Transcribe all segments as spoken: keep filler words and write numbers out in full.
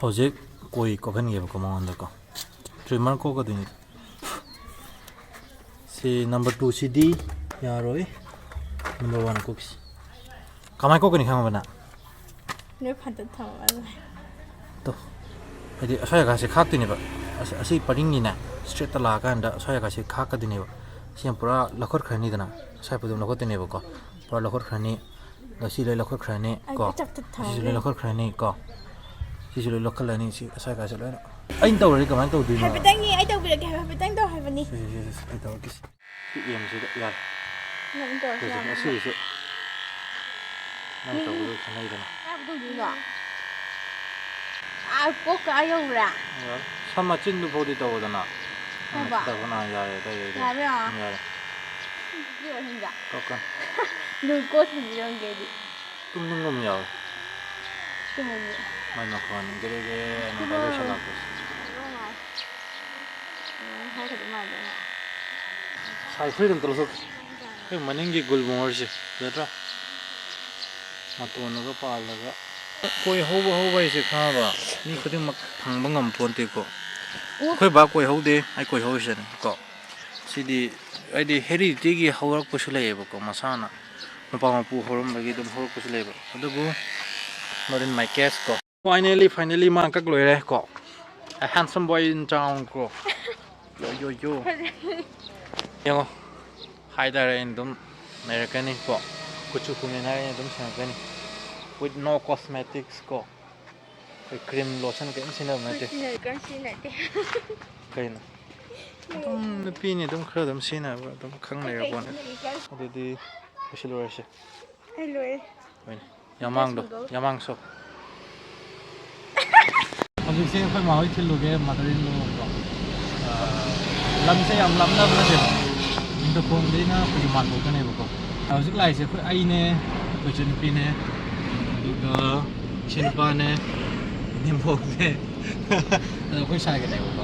ꯍꯧꯖꯤꯛ ꯀꯣꯏ ꯀꯣꯛꯍꯟꯒꯦꯕꯀꯣ ꯃꯉꯣꯟꯗꯀꯣ꯫ ꯇ꯭ꯔꯤꯃꯔ ꯀꯣꯛꯀꯗꯣꯏꯅꯤ꯫ ꯁꯤ ꯅꯝꯕꯔ ꯇꯨꯁꯤꯗꯤ ꯌꯥꯔꯣꯏ꯫ ꯅꯝꯕꯔ ꯋꯥꯟ ꯀꯣꯛꯁꯤ꯫ ꯀꯃꯥꯏꯅ ꯀꯣꯛꯀꯅꯤ ꯈꯪꯉꯕ ꯅꯪ? ꯅꯣꯏ ꯐꯟꯗ ꯊꯝꯃꯒ꯫ ꯇꯣ꯫ ꯍꯥꯏꯗꯤ ꯑꯁ꯭ꯋꯥꯏ ꯑꯀꯥꯁꯦ ꯈꯥꯛꯇꯣꯏꯅꯦꯕ꯫ ꯑꯁ-, ꯑꯁꯤ ꯄꯔꯤꯡꯒꯤꯅꯦ, ꯏꯁꯇ꯭ꯔꯦꯠꯇ ꯂꯥꯛꯑꯀꯥꯟꯗ ꯑꯁ꯭ꯋꯥꯏ ꯑꯀꯥꯁꯦ ꯈꯥꯛꯀꯗꯣꯏꯅꯦꯕ꯫ ꯁꯤ ꯌꯥꯝ ꯄꯨꯔꯥ ꯂꯧꯈꯠꯈ꯭ꯔꯅꯤꯗꯅ꯫ ꯑꯁ꯭ꯋꯥꯏ ꯄꯗꯨꯝ ꯂꯧꯈꯠꯇꯣꯏꯅꯦꯕꯀꯣ꯫ ꯄꯨꯔꯥ ꯂꯧꯈꯠꯈ꯭ꯔꯅꯤ꯫ ꯑꯗꯣ ꯁꯤ ꯂꯣꯏ ꯂꯧꯈꯠꯈ꯭ꯔꯅꯤ ꯑꯩ ꯀꯣ꯫ ꯆꯥꯛ ꯆꯥꯛ ꯁꯤꯁꯨ ꯂꯣꯏ ꯊꯝꯃꯦ꯫ ꯂꯧꯈꯠꯈ꯭ꯔꯅꯤ ꯀꯣ꯫ ꯁꯤꯁꯨ ꯂꯣꯏ ꯂꯧꯈꯠꯂꯅꯤ꯫ ꯁꯤ ꯑꯁ꯭ꯋꯥꯏ ꯑꯀꯥꯁꯦ ꯂꯣꯏꯅ꯫ ꯑꯩꯅ ꯇꯧꯔꯗꯤ ꯀꯃꯥꯏꯅ ꯇꯧꯗꯣꯏꯅꯣ? ꯍꯥꯏꯐꯦꯠꯇꯪ ꯌꯦꯡ-, ꯑꯩ ꯇꯧꯕꯤꯔꯒꯦ ꯍꯥꯏꯕ, ꯍꯥꯏꯐꯦꯠꯇꯪ ꯇꯧ ꯍꯥꯏꯕꯅꯤ꯫ ꯁꯤ, ꯁꯤ, ꯁꯤ, ꯁꯤ, ꯑꯩ ꯇꯧꯔꯛꯀꯦ ꯁꯤ꯫ ꯁꯤ ꯑꯦꯝꯁꯤꯗ ꯌꯥꯔꯦ꯫ ꯅꯪ ꯇꯧꯔꯁꯨ ꯍꯧꯖꯤꯛ ꯌꯥꯕꯅꯤ꯫ ꯑꯁꯤꯒꯤꯁꯦ ꯅꯪ ꯃꯤ ꯇꯧꯕꯗꯣ ꯈꯦꯠꯅꯩꯗꯅ꯫ ꯀꯥꯏ ꯇꯧꯗꯣꯏꯅꯣ? ꯑꯥ, ꯀꯣꯛꯀ ꯑꯥ ꯌꯧꯕ꯭ꯔꯥ? ꯌꯥꯔꯦ꯫ ꯁꯝ ꯃꯆꯤꯟꯗꯨ ꯐꯥꯎꯗꯤ ꯇꯧꯗꯅ꯫ ꯍꯥꯏꯕ? ꯁꯤ ꯇꯧꯕꯅ ꯌꯥꯔꯦ, ꯑꯇꯩ, ꯑꯇꯩ꯫ ꯌꯥꯕ꯭ꯔꯣ? ꯌꯥꯔꯦ꯫ ꯁꯤ ꯑꯣꯏꯍꯟꯕ? ꯀꯛꯀꯅꯤ꯫ ꯅꯨꯡ ꯀꯣꯠ ꯊꯝꯕꯤꯔꯝꯒꯦ ꯑꯩꯗꯤ꯫ ꯇꯨꯝꯅꯤꯡꯕ ꯑꯃ ꯌꯥꯎꯋꯦ꯫ ꯇꯨꯝꯃꯒꯦ꯫ ꯃꯥꯏ ꯃꯈꯣꯟ ꯒꯦꯔꯦ ꯒꯦꯔꯦꯅ ꯇꯨꯝꯃꯣ꯫ ꯚꯥꯏꯕ꯭ꯔꯦꯁꯟ ꯂꯥꯛꯄꯁꯦ꯫ ꯇꯨꯝꯃꯣ ꯃꯥꯏ꯫ ꯎꯝ, ꯍꯥꯏꯒꯗꯕ ꯃꯥꯟꯗꯦ ꯅꯪ꯫ ꯁꯥꯏ ꯐꯨꯔꯤꯠ ꯑꯝꯇ ꯂꯧꯊꯣꯛꯀꯦ꯫ ꯑꯩꯈꯣꯏ ꯃꯅꯤꯡꯒꯤ ꯒꯨꯜ ꯃꯣꯍꯣꯔꯁꯦ ꯐꯖꯗ꯭ꯔꯥ? ꯃꯇꯣꯟꯗꯒ ꯄꯥꯜꯂꯒ꯫ ꯀꯣꯏ ꯍꯧꯕ ꯍꯧꯕ ꯍꯥꯏꯁꯦ ꯈꯪꯉꯕ? ꯃꯤ ꯈꯨꯗꯤꯡꯃꯛ ꯐꯪꯕ ꯉꯝ ꯄꯣꯟꯇꯦꯀꯣ꯫ ꯑꯣ꯫ ꯑꯩꯈꯣꯏ ꯕꯥ ꯀꯣꯏ ꯍꯧꯗꯦ, ꯑꯩ ꯀꯣꯏ ꯍꯧꯔꯤꯁꯤꯅꯦ ꯀꯣ꯫ ꯁꯤꯗꯤ ꯍꯥꯏꯗꯤ ꯍꯦꯔꯤꯗꯤꯇꯤꯒꯤ ꯍꯧꯔꯛꯄꯁꯨ ꯂꯩꯌꯦꯕꯀꯣ, ꯃꯁꯥꯅ ꯃꯄꯥ ꯃꯄꯨ ꯍꯧꯔꯝꯕꯒꯤ ꯑꯗꯨꯝ ꯍꯧꯔꯛꯄꯁꯨ ꯂꯩꯕ꯫ ꯑꯗꯨꯕꯨ not in my case ꯀꯣ꯫ Finally, finally ꯃꯥ ꯀꯛ ꯂꯣꯏꯔꯦ ꯀꯣ꯫ A handsome boy in town ꯀꯣ꯫ ꯌꯣ, ꯌꯣ, ꯌꯣ꯫ ꯌꯦꯡꯉꯣ, ꯍꯥꯏꯇꯥꯔꯦ ꯑꯩꯅ ꯑꯗꯨꯝ ꯅꯩꯔꯛꯀꯅꯤ ꯀꯣ꯫ ꯀꯨꯆꯨ ꯀꯨꯃꯦꯟ ꯍꯥꯏꯔꯦ ꯑꯩꯅ ꯑꯗꯨꯝ ꯁꯦꯡꯉꯛꯀꯅꯤ꯫ With no cosmetics ꯀꯣ꯫ ꯑꯩꯈꯣꯏ cream, lotion ꯀꯔꯤꯝ ꯁꯤꯖꯤꯟꯅꯕ ꯅꯠꯇꯦ꯫ ꯁꯤꯖꯤꯟꯅꯗꯦ, ꯀꯔꯤꯝ ꯁꯤꯖꯤꯟꯅꯗꯦ꯫ ꯀꯩꯅꯣ? ꯑꯗꯨꯝ ꯅꯨꯄꯤꯅꯤ ꯑꯗꯨꯝ ꯈꯔ ꯑꯗꯨꯝ ꯁꯤꯖꯤꯟꯅꯕ ꯑꯗꯨꯝ ꯈꯪ ꯂꯩꯔ ꯄꯣꯠꯅꯤ꯫ ꯑꯗꯨꯗꯤ ꯂꯣꯏꯁꯤꯜꯂꯨꯔꯁꯤ꯫ ꯑꯩ ꯂꯣꯏꯔꯦ꯫ ꯍꯣꯏꯅꯦ꯫ ꯌꯥꯃꯥꯡꯗꯣ, ꯁꯤꯡꯒꯜ꯫ ꯌꯥꯃꯥꯡ ꯁꯣ꯫ ꯍꯧꯖꯤꯛꯁꯦ ꯑꯩꯈꯣꯏ ꯃꯥ ꯍꯣꯏ ꯊꯤꯜꯂꯨꯒꯦ, mother in law ꯀꯣ꯫ ꯑꯥ, ꯂꯝꯁꯦ ꯌꯥꯝ ꯂꯥꯞꯅꯕ ꯅꯠꯇꯦꯕ꯫ ꯅꯤꯡꯊꯧꯈꯣꯡꯗꯩꯅ ꯑꯩꯈꯣꯏꯒꯤ ꯃꯥꯟꯕꯣꯛꯇꯅꯦꯕꯀꯣ꯫ ꯍꯧꯖꯤꯛ ꯂꯥꯛꯏꯁꯦ ꯑꯩꯈꯣꯏ, ꯑꯩꯅꯦ, ꯑꯩꯈꯣꯏ ꯏꯆꯟꯅꯨꯄꯤꯅꯦ, ꯑꯗꯨꯒ ꯏꯆꯦ ꯅꯨꯄꯥꯅꯦ, ꯏꯅꯦꯝꯕꯣꯛꯅꯦ꯫ ꯑꯗꯣ ꯑꯩꯈꯣꯏ ꯁꯥꯏꯒꯅꯦꯕꯀꯣ꯫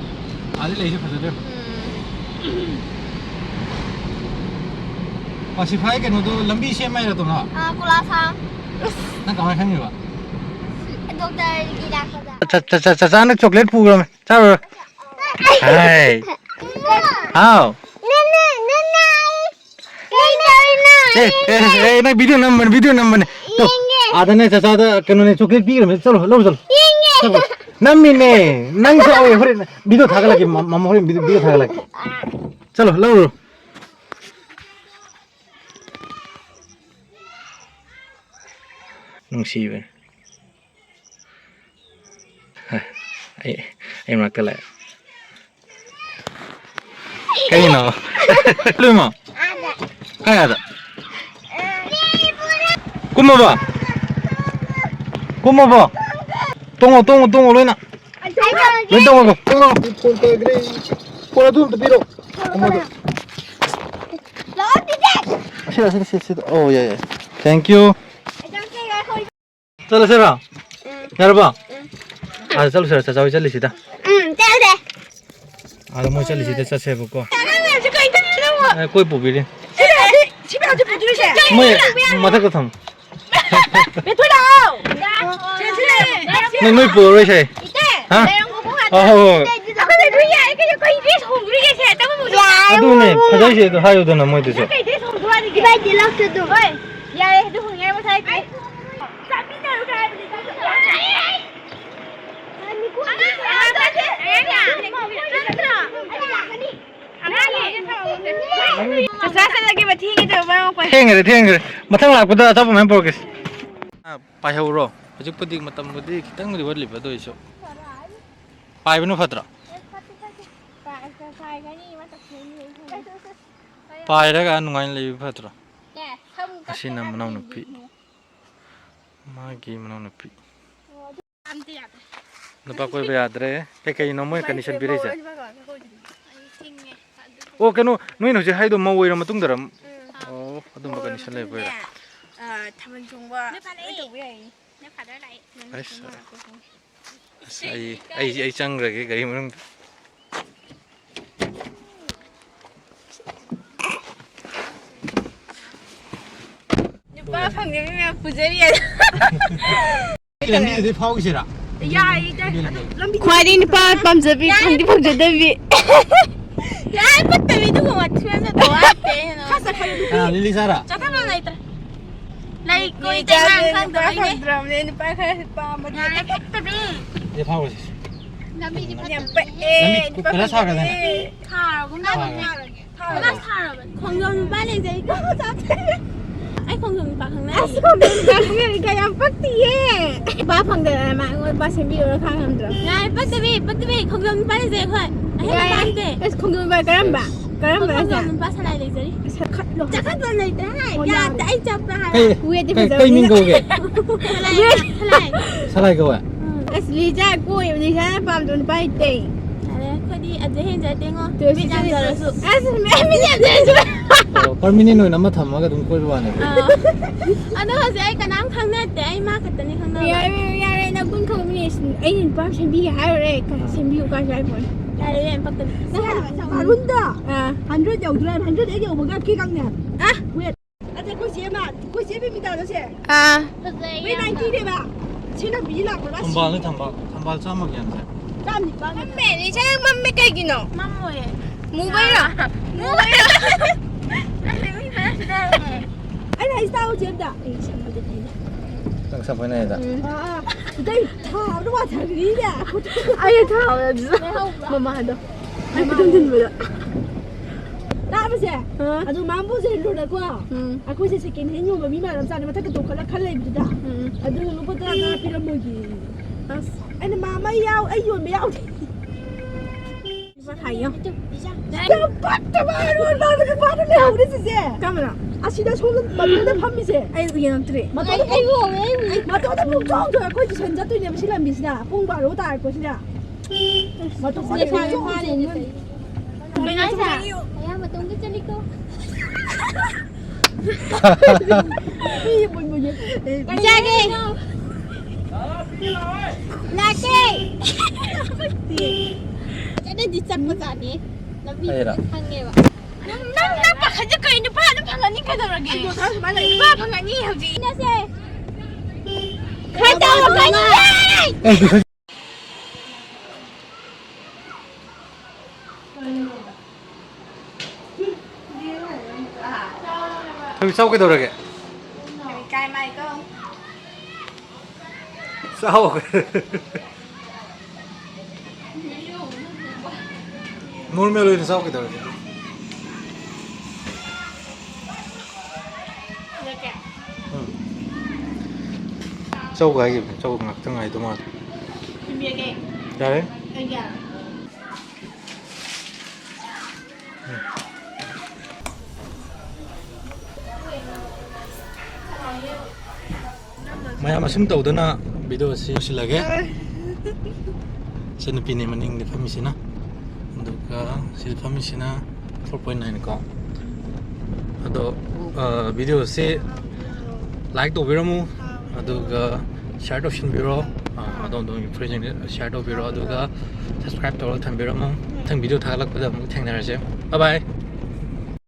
ꯑꯥꯗ ꯂꯩꯁꯦ ꯐꯖꯗ꯭ꯔꯣ? ꯎꯝ꯫ ꯄꯥꯁꯤꯐꯥꯏ ꯀꯩꯅꯣꯗꯣ ꯂꯝꯕꯤ ꯁꯦꯝꯃꯦ ꯍꯥꯏꯔ ꯇꯣꯝꯅ? ꯑꯥ, ꯀꯣꯂꯥꯁ ꯊꯥ꯫ ꯅꯪ ꯀꯃꯥꯏ ꯈꯪꯉꯤꯕ? ꯗꯣꯛꯇꯔꯒꯤ ꯂꯥꯛꯄꯗ꯫ ꯆ-, ꯆ-, ꯆ-, ꯆꯆꯥꯅ ꯆꯣꯀ꯭ꯂꯦꯠ ꯄꯨꯈ꯭ꯔꯃꯦ꯫ ꯆꯥꯔꯨꯔꯣ꯫ ꯍꯥꯏ꯫ ꯍꯥꯎ꯫ ꯅꯪꯅ, ꯅꯪꯅ ꯑꯩ ꯀꯩ ꯇꯧꯔꯤꯅꯣ? ꯑꯦ, ꯑꯦ, ꯑꯦ, ꯅꯪ ꯚꯤꯗꯤꯑꯣ ꯅꯝꯕꯅꯦ, ꯚꯤꯗꯤꯑꯣ ꯅꯝꯕꯅꯦ꯫ ꯇꯣ, ꯌꯦꯡꯒꯦ꯫ ꯑꯥꯗꯅꯦ ꯆꯆꯥꯗ ꯀꯩꯅꯣꯅꯦ, ꯆꯣꯀ꯭ꯂꯦꯠ ꯄꯤꯈ꯭ꯔꯃꯦ꯫ ꯆꯠꯂꯣ, ꯂꯧꯔꯨ ꯆꯠꯂꯣ꯫ ꯌꯦꯡꯒꯦ꯫ ꯆꯠꯂꯣ꯫ ꯅꯝꯃꯤꯅꯦ꯫ ꯅꯪ ꯆꯥꯎꯋꯦ, ꯍꯣꯔꯦꯟ ꯚꯤꯗꯤꯑꯣ ꯊꯥꯒꯠꯂꯛꯀꯦ, ꯃ-, ꯃꯃꯥ ꯍꯣꯔꯦꯟ ꯚꯤꯗꯤꯑꯣ, ꯚꯤꯗꯤꯑꯣ ꯊꯥꯒꯠꯂꯛꯀꯦ꯫ ꯆꯠꯂꯣ, ꯂꯧꯔꯨꯔꯣ꯫ ꯅꯨꯡꯁꯤꯕꯅꯦ꯫ ꯑꯩ, ꯑꯩ ꯃꯅꯥꯛꯇ ꯂꯥꯛꯑꯦ꯫ ꯀꯩꯅꯣ? ꯂꯨꯏꯃꯣ? ꯀꯥꯏ ꯑꯥꯗ? ꯀꯨꯝꯃꯕꯣ? ꯀꯨꯝꯃꯕꯣ? ꯇꯣꯡꯉꯣ, ꯇꯣꯡꯉꯣ, ꯇꯣꯡꯉꯣ ꯂꯣꯏꯅ꯫ ꯂꯣꯏ ꯇꯣꯡꯉꯣ꯫ ꯐꯣꯟ ꯄꯥꯏꯈ꯭ꯔꯦ꯫ ꯐꯣꯟ ꯑꯗꯨ ꯑꯝꯇ ꯄꯤꯔꯛꯑꯣ꯫ ꯑꯃꯗꯣ꯫ ꯑꯁꯤꯗ, ꯑꯁꯤꯗ, ꯑꯁꯤꯗ, ꯑꯁꯤꯗ꯫ ꯑꯣ, ꯌꯥꯏ, ꯌꯥꯏ꯫ Thank you꯫ ꯆꯠꯂꯁꯤꯔꯣ? ꯎꯝ꯫ ꯌꯥꯔꯕꯣ? ꯎꯝ꯫ ꯑꯥꯗ ꯆꯠꯂꯨꯁꯤꯔꯣ? ꯆꯥꯆꯥ ꯍꯣꯏ ꯆꯠꯂꯤꯁꯤꯗ꯫ ꯎꯝ, ꯆꯠꯂꯨꯁꯦ꯫ ꯑꯥꯗ ꯃꯣꯏ ꯆꯠꯂꯤꯁꯤꯗ ꯆꯠꯁꯦꯕꯀꯣ꯫ ꯑꯉꯥꯡ ꯃꯌꯥꯝꯁꯦ ꯀꯩ ꯇꯧꯔꯤꯅꯣ ꯅꯪꯕꯣ? ꯑꯦ, ꯀꯣꯏ ꯄꯨꯕꯤꯔꯤ꯫ ꯁꯤ ꯃꯌꯥꯝꯁꯦ, ꯁꯤ ꯃꯌꯥꯝꯁꯦ ꯄꯨꯗꯣꯏꯔꯣ ꯁꯦ? ꯃꯣꯏ ꯃꯊꯛꯇ ꯊꯝꯃꯨ꯫ ꯕꯦꯊꯣꯏ ꯂꯥꯛꯑꯣ꯫ ꯁꯦ, ꯁꯤ ꯂꯩꯔꯦ꯫ ꯅꯣꯏ, ꯅꯣꯏ ꯄꯨꯔꯔꯣꯏ ꯁꯦ꯫ ꯏꯇꯩ, ꯍꯥ? ꯂꯩꯔꯝꯒꯣ ꯍꯣꯏ, ꯍꯣꯏ, ꯍꯣꯏ꯫ ꯑꯩꯈꯣꯏ ꯕꯦꯊꯣꯏ ꯌꯥꯏ ꯀꯩꯅꯣ, ꯀꯩ ꯗ꯭ꯔꯦꯁ ꯍꯣꯡꯗꯣꯔꯤꯒꯦ ꯁꯦ? ꯇꯃꯣ ꯃꯨꯁꯨ꯫ ꯌꯥꯔꯦ, ꯑꯗꯨꯅꯦ, ꯐꯖꯩꯁꯦ ꯑꯗꯨ ꯍꯥꯏꯌꯨꯗꯅ ꯃꯣꯏꯗꯁꯨ꯫ ꯅꯪ ꯀꯩ ꯗ꯭ꯔꯦꯁ ꯍꯣꯡꯗꯣꯔꯤꯒꯦ? ꯏꯕꯥꯏ ꯗꯤꯂꯛꯁ ꯑꯗꯨ꯫ ꯍꯣꯏ, ꯌꯥꯏꯌꯦ, ꯑꯗꯨ ꯍꯣꯡꯉꯦ ꯍꯥꯏꯕ ꯁꯥꯏ꯫ ꯆꯥꯃꯤꯟꯅꯔꯨꯒꯦ ꯍꯥꯏꯕꯅꯤ꯫ ꯆꯥꯃꯤꯟꯅꯔꯨꯒꯦ꯫ ꯆꯥꯛ ꯆꯥꯁꯜꯂꯒꯦꯕ, ꯊꯦꯡꯉꯦ ꯇꯧꯕ ꯃꯌꯥꯝ ꯑꯩꯈꯣꯏ꯫ ꯊꯦꯡꯈ꯭ꯔꯦ, ꯊꯦꯡꯈ꯭ꯔꯦ꯫ ꯃꯊꯪ ꯂꯥꯛꯄꯗ ꯑꯆꯥꯄꯣꯠ ꯃꯌꯥꯝ ꯄꯨꯔꯛꯀꯦ꯫ ꯑꯥ, ꯄꯥꯏꯍꯧꯔꯣ꯫ ꯍꯧꯖꯤꯛꯄꯨꯗꯤ ꯃꯇꯝꯕꯨꯗꯤ ꯈꯤꯇꯪꯕꯨꯗꯤ ꯋꯥꯠꯂꯤꯕ, ꯑꯗꯨ ꯑꯣꯏꯁꯨ꯫ ꯄꯥꯏꯕꯅ ꯐꯠꯇ꯭ꯔꯣ? ꯄꯥꯏꯔꯒ ꯅꯨꯡꯉꯥꯏꯅ ꯂꯩꯕ ꯐꯠꯇ꯭ꯔꯣ? ꯑꯁꯤꯅ ꯃꯅꯥꯎꯅꯨꯄꯤ꯫ ꯃꯥꯒꯤ ꯃꯅꯥꯎꯅꯨꯄꯤ꯫ ꯅꯨꯄꯥ ꯀꯣꯏꯕ ꯌꯥꯗ꯭ꯔꯦ꯫ ꯀꯩꯀꯩꯅꯣ ꯃꯣꯏꯅ condition ꯄꯤꯔꯛꯏꯁꯦ? ꯑꯣ, ꯀꯩꯅꯣ, ꯅꯣꯏꯅ ꯍꯧꯖꯤꯛ ꯍꯥꯏꯗꯣ ꯃꯧ ꯑꯣꯏꯔ ꯃꯇꯨꯡꯗꯔ? ꯑꯣ, ꯑꯗꯨꯝꯕ condition ꯂꯩꯕ ꯑꯣꯏꯔꯦ꯫ ꯑ, ꯊꯥꯕꯜ ꯆꯣꯡꯕ ꯂꯣꯏ ꯇꯧꯕ ꯌꯥꯏꯌꯦ꯫ ꯑꯁ, ꯑꯁ, ꯑꯩ, ꯑꯩ, ꯑꯩ ꯆꯪꯈ꯭ꯔꯒꯦ ꯒꯥꯔꯤ ꯃꯅꯨꯡꯗ꯫ ꯅꯨꯄꯥ ꯐꯪꯗꯕꯤ ꯃꯌꯥꯝ ꯄꯨꯖꯔꯤ꯫ ꯂꯝꯕꯤꯗꯨꯗꯤ ꯐꯥꯎꯁꯤꯔꯥ? ꯌꯥꯏꯗ꯫ ꯂꯝꯕꯤ ꯈ꯭ꯋꯥꯏꯗꯒꯤ ꯅꯨꯄꯥ ꯄꯥꯝꯖꯕꯤ, ꯌꯥꯏ꯫ ꯈꯪꯗꯤ ꯐꯪꯖꯗꯕꯤ꯫ ꯌꯥꯏ, ꯐꯠꯇꯕꯤ ꯑꯗꯨꯒꯨꯝꯕ ꯋꯥꯊꯤ ꯌꯥꯝꯅ ꯇꯧꯔꯛꯇꯦ꯫ ꯈꯔ ꯆꯠꯈ꯭ꯔꯦ꯫ ꯀꯅꯥ, ꯂꯤꯂꯤ ꯆꯥꯔꯥ? ꯆꯠꯊꯕ ꯂꯩꯇ꯭ꯔꯦ꯫ ꯂꯩ ꯀꯣꯏ ꯅꯨꯄꯥ ꯇꯩꯅ ꯈꯪꯗꯕꯩꯅꯦ꯫ ꯐꯪꯗ꯭ꯔꯕꯅꯦ, ꯅꯨꯄꯥ ꯈꯔ ꯄꯥꯝꯕꯗꯤ꯫ ꯌꯥꯔꯦ, ꯐꯠꯇꯕꯤ꯫ ꯁꯤꯗ ꯐꯥꯎꯔꯁꯤ꯫ ꯂꯝꯕꯤꯗꯤ ꯌꯥꯝ ꯐꯠꯇꯕꯤ꯫ ꯄꯛꯑꯦ, ꯂꯝꯕꯤ ꯅꯨꯄꯥ ꯀꯩꯅꯣ ꯁꯥꯒꯗꯅꯦ꯫ ꯐꯪꯗꯕꯤ꯫ ꯊꯥꯔꯒꯨꯝ ꯇꯧꯕꯅꯦ꯫ ꯊꯥꯔꯒꯦ꯫ ꯀꯅꯥ ꯊꯥꯔꯕꯅꯦ? ꯈꯣꯡꯖꯣꯝ ꯅꯨꯄꯥ ꯂꯩꯖꯩꯀꯣ꯫ ꯑꯩ ꯈꯣꯡꯖꯣꯝ ꯅꯨꯄꯥ ꯈꯪꯅꯩ꯫ ꯑꯁ, ꯈꯣꯡꯖꯣꯝ ꯅꯨꯄꯥ ꯈꯪꯅꯩ ꯀꯥꯏ ꯌꯥꯝ ꯄꯛꯇꯤꯌꯦ꯫ ꯅꯨꯄꯥ ꯐꯪꯗꯗꯅ ꯃꯥ ꯑꯩꯉꯣꯟꯗ ꯅꯨꯄꯥ ꯁꯦꯝꯕꯤꯌꯨꯔ ꯈꯥꯡ ꯉꯝꯗ꯭ꯔꯣ? ꯌꯥꯏ, ꯄꯛꯇꯕꯤ, ꯄꯛꯇꯕꯤ꯫ ꯈꯣꯡꯖꯣꯝ ꯅꯨꯄꯥ ꯂꯩꯖꯩ ꯑꯩꯈꯣꯏ꯫ ꯑꯍꯦꯟꯕ ꯌꯥꯏ꯫ ꯄꯥꯝꯗꯦ꯫ ꯑꯁ, ꯈꯣꯡꯖꯣꯝ ꯅꯨꯄꯥ ꯀꯔꯝꯕ? ꯀꯔꯝꯕ ꯈꯣꯡꯖꯣꯝ ꯍꯥꯏꯁꯦ? ꯅꯨꯄꯥ ꯁꯂꯥꯏ ꯂꯩꯖꯔꯤ꯫ ꯁꯠꯈꯠꯂꯣ꯫ ꯆꯈꯠꯄ ꯂꯩꯇ꯭ꯔꯦ꯫ ꯑꯣ, ꯌꯥꯗꯦ, ꯌꯥꯔꯦ꯫ ꯑꯩ ꯆꯠꯄ ꯍꯥꯏꯕ꯫ ꯀꯩ, ꯋꯦꯠꯇꯤ ꯀꯩ, ꯐꯖꯕꯅꯤꯅ꯫ ꯀꯩ ꯃꯤꯡ ꯀꯧꯒꯦ? ꯁꯂꯥꯏ, ꯁꯂꯥꯏ꯫ ꯁꯂꯥꯏ ꯀꯧꯋꯦ? ꯎꯝ꯫ ꯑꯁ, ꯂꯤꯖꯥ ꯀꯣꯏꯕ, ꯂꯤꯖꯥꯅ ꯄꯥꯝꯗꯕ ꯅꯨꯄꯥ ꯂꯩꯇꯦ꯫ ꯌꯥꯔꯦ, ꯑꯩꯈꯣꯏꯗꯤ ꯑꯗꯨ ꯍꯦꯟꯖꯗꯦꯉꯣ꯫ ꯇꯨ ꯃꯤꯠ ꯌꯥꯝ ꯁꯤꯗꯤ ꯖꯔꯁꯨ꯫ ꯑꯁ, ꯃꯤ-, ꯃꯤꯠ ꯌꯥꯝ ꯖꯔꯁꯨ꯫ ꯑꯣ, permanent ꯑꯣꯏꯅ ꯑꯃ ꯊꯝꯃꯒ ꯑꯗꯨꯝ ꯀꯣꯏꯕ ꯋꯥꯅꯦꯕ꯫ ꯑꯥ꯫ ꯑꯗꯣ ꯍꯧꯖꯤꯛ ꯑꯩ ꯀꯅꯥꯝ ꯈꯪꯅꯗꯦ, ꯑꯩ ꯃꯥ ꯈꯛꯇꯅꯤ ꯈꯪꯅꯕ꯫ ꯌꯥꯔꯦ, ꯌꯥꯔꯦ, ꯅꯒꯨꯟ ꯈꯪꯕ ꯃꯤ, ꯑꯩꯅ ꯅꯨꯄꯥ ꯑꯃ ꯁꯦꯝꯕꯤꯒꯦ ꯍꯥꯏꯔꯨꯔꯦ, ꯀ-, ꯑꯥ꯫ ꯁꯦꯝꯕꯤꯌꯨ ꯀꯥꯏꯁꯨ ꯍꯥꯏ ꯄꯣꯠꯅꯤ꯫ ꯌꯥꯔꯦ, ꯌꯥꯔꯦ, ꯄꯛꯇꯕꯤ꯫ ꯅꯪ ꯍꯥꯏꯕ, ꯑꯥ꯫ Hundred ꯌꯧꯗ꯭ꯔꯦ, hundred ꯍꯦꯛ ꯌꯧꯕꯒ cake ꯀꯛꯅꯦ ꯍꯥꯏꯕ꯫ ꯑꯥ꯫ Wait꯫ ꯑꯗ ꯑꯩꯈꯣꯏ ꯆꯦ ꯑꯃ, ꯑꯩꯈꯣꯏ ꯆꯦ ꯕꯤꯃꯤꯇꯥꯗꯣ ꯁꯦ꯫ ꯑꯥ꯫ ꯐꯖꯩ ꯃꯤ ꯌꯥꯝꯅ꯫ Ninety ꯅꯦꯕ꯫ ꯁꯤ ꯂꯝꯕꯤꯁꯤ ꯂꯥꯛꯄꯗ ꯊꯝꯕꯥꯜꯅꯦ, ꯁꯤꯅꯤ꯫ ꯊꯝꯕꯥꯜ꯫ ꯊꯝꯕꯥꯜ ꯆꯥꯝꯃꯒꯤ ꯌꯥꯝꯁꯦ꯫ ꯆꯥꯝ ꯅꯤꯄꯥꯟ꯫ ꯃꯝꯃꯦ, ꯂꯤꯁꯥ ꯅꯪ ꯃꯝꯃꯦ ꯀꯩꯒꯤꯅꯣ? ꯃꯝꯃꯣꯏꯌꯦ꯫ ꯃꯨꯕꯩꯔꯣ? ꯃꯨꯕꯩꯔꯣ? ꯑꯩꯅ ꯍꯥꯏꯁꯤ ꯇꯥꯎ, ꯆꯦ ꯑꯝꯇ꯫ ꯅꯪ ꯁꯝ ꯐꯣꯏꯅ ꯍꯥꯏꯗ꯫ ꯎꯝ꯫ ꯑꯥ, ꯑꯥ꯫ ꯑꯇꯩ ꯊꯥꯕꯗ ꯋꯥꯊꯕꯤꯅꯤꯅꯦ꯫ ꯑꯩ ꯊꯥꯕꯗ ꯑꯗꯨꯗ ꯃꯃꯥꯗꯣ꯫ ꯑꯩ ꯈꯨꯗꯨꯝ ꯊꯤꯟꯕꯗ꯫ ꯇꯥꯕꯁꯦ? ꯑꯥ꯫ ꯑꯗꯨ ꯃꯥꯝꯕꯨꯁꯦ ꯂꯨꯔꯀꯣ꯫ ꯎꯝ꯫ ꯑꯩꯈꯣꯏꯁꯦ second hand ꯌꯣꯟꯕ ꯃꯤ ꯃꯥꯜꯂꯝ ꯆꯥꯅꯤ, ꯃꯊꯛꯇ ꯇꯣꯡꯈꯠꯂ ꯈꯜ ꯂꯩꯕꯗꯨꯗ꯫ ꯎꯝ꯫ ꯑꯗꯨꯒ ꯂꯨꯄꯥ ꯇꯔꯥ ꯇꯔꯥ ꯄꯤꯔꯝꯃꯣꯏꯒꯦ꯫ ꯑꯁ꯫ ꯑꯩꯅ, "ꯃꯥꯝꯃ, ꯑꯩ ꯌꯥꯎ-, ꯑꯩ ꯌꯣꯟꯕ ꯌꯥꯎꯗꯦ"꯫ ꯍꯥꯏꯌꯣ꯫ ꯌꯥꯝ ꯄꯛꯇꯕ ꯑꯔꯣꯟꯕ ꯅꯨꯄꯥꯗꯨ ꯂꯩꯍꯧꯔꯦ ꯆꯤꯆꯦ꯫ ꯀꯔꯝꯕꯅꯣ? ꯑꯁꯤꯗ ꯁꯣꯝꯗ ꯃꯇꯣꯟꯗ ꯐꯝꯃꯤꯁꯦ꯫ ꯑꯩ ꯌꯦꯡꯉꯛꯇ꯭ꯔꯤ꯫ ꯃꯇꯣꯟꯗ ꯑꯩ, ꯑꯩ ꯎꯍꯧꯋꯦ, ꯑꯩ ꯎꯍꯧꯋꯦ꯫ ꯃꯇꯣꯟꯗ ꯄꯨꯡ ꯆꯣꯡ ꯆꯣꯡꯉꯦ꯫ ꯑꯩꯈꯣꯏ tuition ꯆꯠꯇꯣꯏꯅꯦꯕ ꯁꯤ ꯂꯝꯕꯤꯁꯤꯗ꯫ ꯄꯨꯡ ꯕꯥꯔꯣ ꯇꯥꯔꯛꯄꯁꯤꯗ꯫ ꯃꯇꯣꯟꯗ ꯂꯩꯁꯥꯕꯤ ꯆꯣꯡ ꯐꯥꯔꯦꯅꯦ ꯆꯣꯡꯉꯦ꯫ ꯇꯧꯔꯤꯁꯦ꯫ ꯀꯩꯅꯣ ꯍꯥꯏꯁꯦ? ꯑꯌꯥꯝꯕ ꯇꯣꯡꯗ ꯆꯠꯂꯤꯀꯣ꯫ ꯃꯤ ꯃꯨꯟ ꯃꯨꯟ ꯌꯦꯡ꯫ ꯏꯆꯥꯒꯤ꯫ ꯂꯥꯛꯀꯦ꯫ ꯆꯠꯅꯗꯤ ꯆꯠꯄꯖꯥꯠꯅꯤ꯫ ꯂꯝꯕꯤꯗꯤ ꯑꯩꯔꯣ? ꯈꯪꯉꯦꯕ꯫ ꯅꯪ, ꯅꯪ, ꯅꯪ ꯄꯥꯈꯠꯂꯤ ꯀꯩ? ꯅꯨꯄꯥ ꯑꯗꯨꯝ ꯐꯪꯉꯅꯤ ꯀꯩꯗꯧꯔꯒꯦ? ꯑꯩ ꯃꯊꯥ ꯁꯨꯃꯥꯏꯅ ꯂꯩ꯫ ꯅꯨꯄꯥ ꯐꯪꯉꯅꯤ ꯍꯧꯖꯤꯛ꯫ ꯆꯠꯁꯦ꯫ ꯈꯔ ꯇꯧꯔꯛꯀꯅꯤꯌꯦ! ꯊꯣꯏꯕꯤ, ꯆꯥꯎ ꯀꯩꯗꯧꯔꯒꯦ? ꯀꯥꯏ ꯃꯥꯏꯀꯣ꯫ ꯆꯥꯎ꯫ ꯅꯣꯔꯃꯦꯜ ꯑꯣꯏꯅ ꯆꯥꯎ ꯀꯩꯗꯧꯔꯒꯦ? ꯎꯝ꯫ ꯆꯧꯒ ꯍꯥꯏꯈꯤꯕꯅꯦ, ꯆꯧ ꯉꯥꯛꯇꯪ ꯉꯥꯏꯗꯧ ꯃꯥꯜꯂꯦ꯫ ꯌꯥꯔꯦ? ꯃꯌꯥꯝ ꯑꯁꯨꯝ ꯇꯧꯗꯅ video ꯑꯁꯤ ꯂꯣꯏꯁꯤꯜꯂꯒꯦ꯫ ꯏꯆꯟꯅꯨꯄꯤꯅꯦ ꯃꯅꯤꯡꯗ ꯐꯝꯃꯤꯁꯤꯅ, ꯑꯗꯨꯒ ꯁꯤꯗ ꯐꯝꯃꯤꯁꯤꯅ four point nine ꯀꯣ꯫ ꯑꯗꯣ, ꯑ, video ꯑꯁꯤ like ꯇꯧꯕꯤꯔꯝꯃꯨ, ꯑꯗꯨꯒ share ꯇꯧꯁꯤꯟꯕꯤꯔꯣ꯫ ꯑ, ꯑꯗꯣꯝ ꯑꯗꯣꯝꯒꯤ friendꯁꯤꯡꯗ share ꯇꯧꯕꯤꯔꯣ, ꯑꯗꯨꯒ subscribe ꯇꯧꯔꯒ ꯊꯝꯕꯤꯔꯝꯃꯨ꯫ ꯃꯊꯪ video ꯊꯥꯒꯠꯂꯛꯄꯗ ꯑꯃꯨꯛ ꯊꯦꯡꯅꯔꯁꯦ꯫ Bye bye꯫